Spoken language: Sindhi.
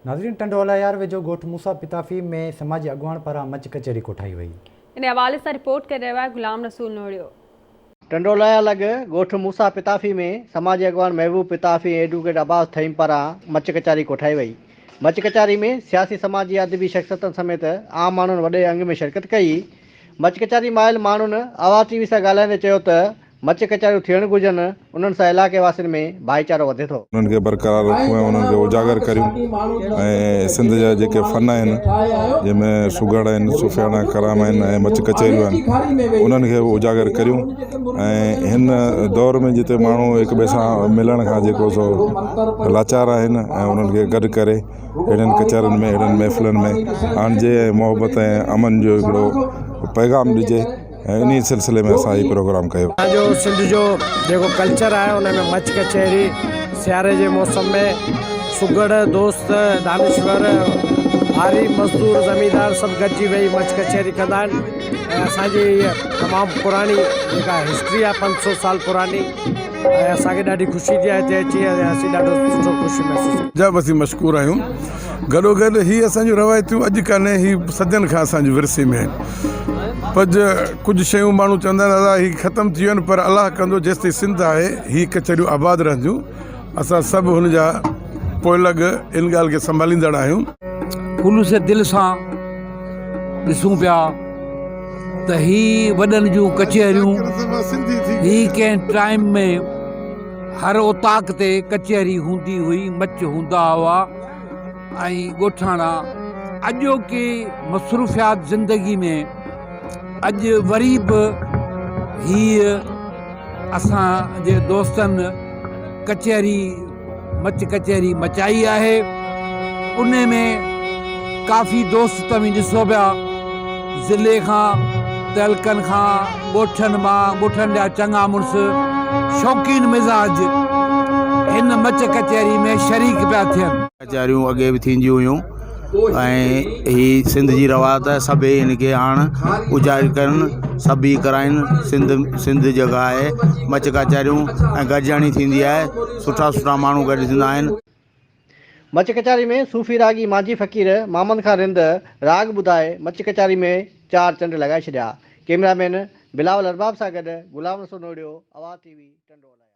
ناظرين ٽنڊو الهيار ويجهو ڳوٺ موسيٰ پتافي ۾ سماجي اڳواڻ پاران مچ ڪچهري ڪوٺائي وئي. ان حوالي سان رپورٽ ڪري رهيو آهي غلام رسول نوڙيو. ٽنڊو الهيار لڳ ڳوٺ موسيٰ پتافي ۾ سماجي اڳواڻ محبوب پتافي ۽ ايڊووڪيٽ عباس ٿهيم پاران مچ ڪچهري ڪوٺائي وئي. مچ ڪچهري ۾ سياسي سماجي ادبي شخصيتن سميت عام ماڻهن وڏي انگ ۾ شرڪت ڪئي. مچ ڪچهري ۾ آيل ماڻهن آواز ٽي وي سان ڳالهائيندي چيو ته مچ ڪچهريون ٿيڻ گهرجن، انهن سان علائقي واسين ۾ ڀائيچارو وڌي ٿو. انهن کي برقرار رکون ۽ انهن کي اجاگر ڪريون ۽ سنڌ جا جيڪي فن آهن جنهن ۾ سگهڙ آهن صوفياڻا ڪلام آهن ۽ مچ ڪچهريون آهن انهن کي به اجاگر ڪريون ۽ هن دور ۾ جتي ماڻهو هڪ ٻئي سان ملڻ کان جيڪو سو لاچار آهن ۽ انهن کي گڏ ڪري اهڙين ڪچهرين ۾ اهڙين محفلن ۾ آڻجي ۽ محبت ۽ امن جو هڪڙو پيغام ڏجي. ۽ انهي سلسلي ۾ اسان هي پروگرام ڪيو. اسان جو سنڌ جو جيڪو ڪلچر آهي ان ۾ مچ ڪچهري سياري جي موسم ۾ سگهڙ دوست دانشور هاري مزدور زميندار سڀ گڏجي ويهي مچ ڪچهري ڪندا آهن ۽ اسان جي هيء تمام پراڻي جيڪا هسٽري آهي 500 سال پراڻي ۽ اسان کي ڏاڍي خوشي ٿي آهي هتي اچي ۽ اسين ڏاڍو سٺو خوشي محسوس جا به اسين مشڪور آهيون گڏوگڏ هي اسان جون روايتون اڄ ڪانهي هي صدين کان اسان جي ورثي ۾ آهن پر ڪجهه شيون ماڻهو چوندا آهن ادا هي ختم ٿي ويون آهن پر الله ڪندو جيستائين سنڌ آهي هي ڪچهريون آباد رهنديون اسان سڀ هن جا پوئلڳ ان ڳالهه کي سنڀاليندڙ آهيون. خلوص دل سان ڏسون پيا ته هي وڏن جون ڪچهريون هي ڪنهن ٽائيم ۾ هر اوطاق تي ڪچهري هوندي هئي مچ هوندا هئا ۽ ڳوٺاڻا اڄوڪي مصروفيات زندگي ۾ اڄ وري به هيء اسان جي دوستن ڪچهري مچ ڪچهري مچائي آهي ان ۾ ڪافي دوست توهين ڏسو پيا ضلعي کان تعلقن کان ڳوٺن مان ڳوٺن جا چڱا مڙس شوقين مزاج هن مچ ڪچهري ۾ شريڪ پيا ٿين. ڪچهريون اڳي به ٿينديون هيون ۽ هي سنڌ جي روايت آهي سڀئي هن کي هاڻ اجاگر ڪن سڀ ئي ڪرائين سنڌ سنڌ جڳهه آهي مچ ڪچهريون ۽ گڏجاڻي ٿيندي آهي سٺا سٺا ماڻهو گڏ ٿيندا آهن. مچ ڪچهري ۾ صوفي راڳي مانجهي فقير محمد خان رند راڳ ٻڌائي مچ ڪچهري ۾ چار چنڊ لڳائي ڇڏيا. ڪئميرا مين بلاول ارباب سان گڏ غلام رسول نوڙيو، آواز ٽي وي، ٽنڊو الهيار.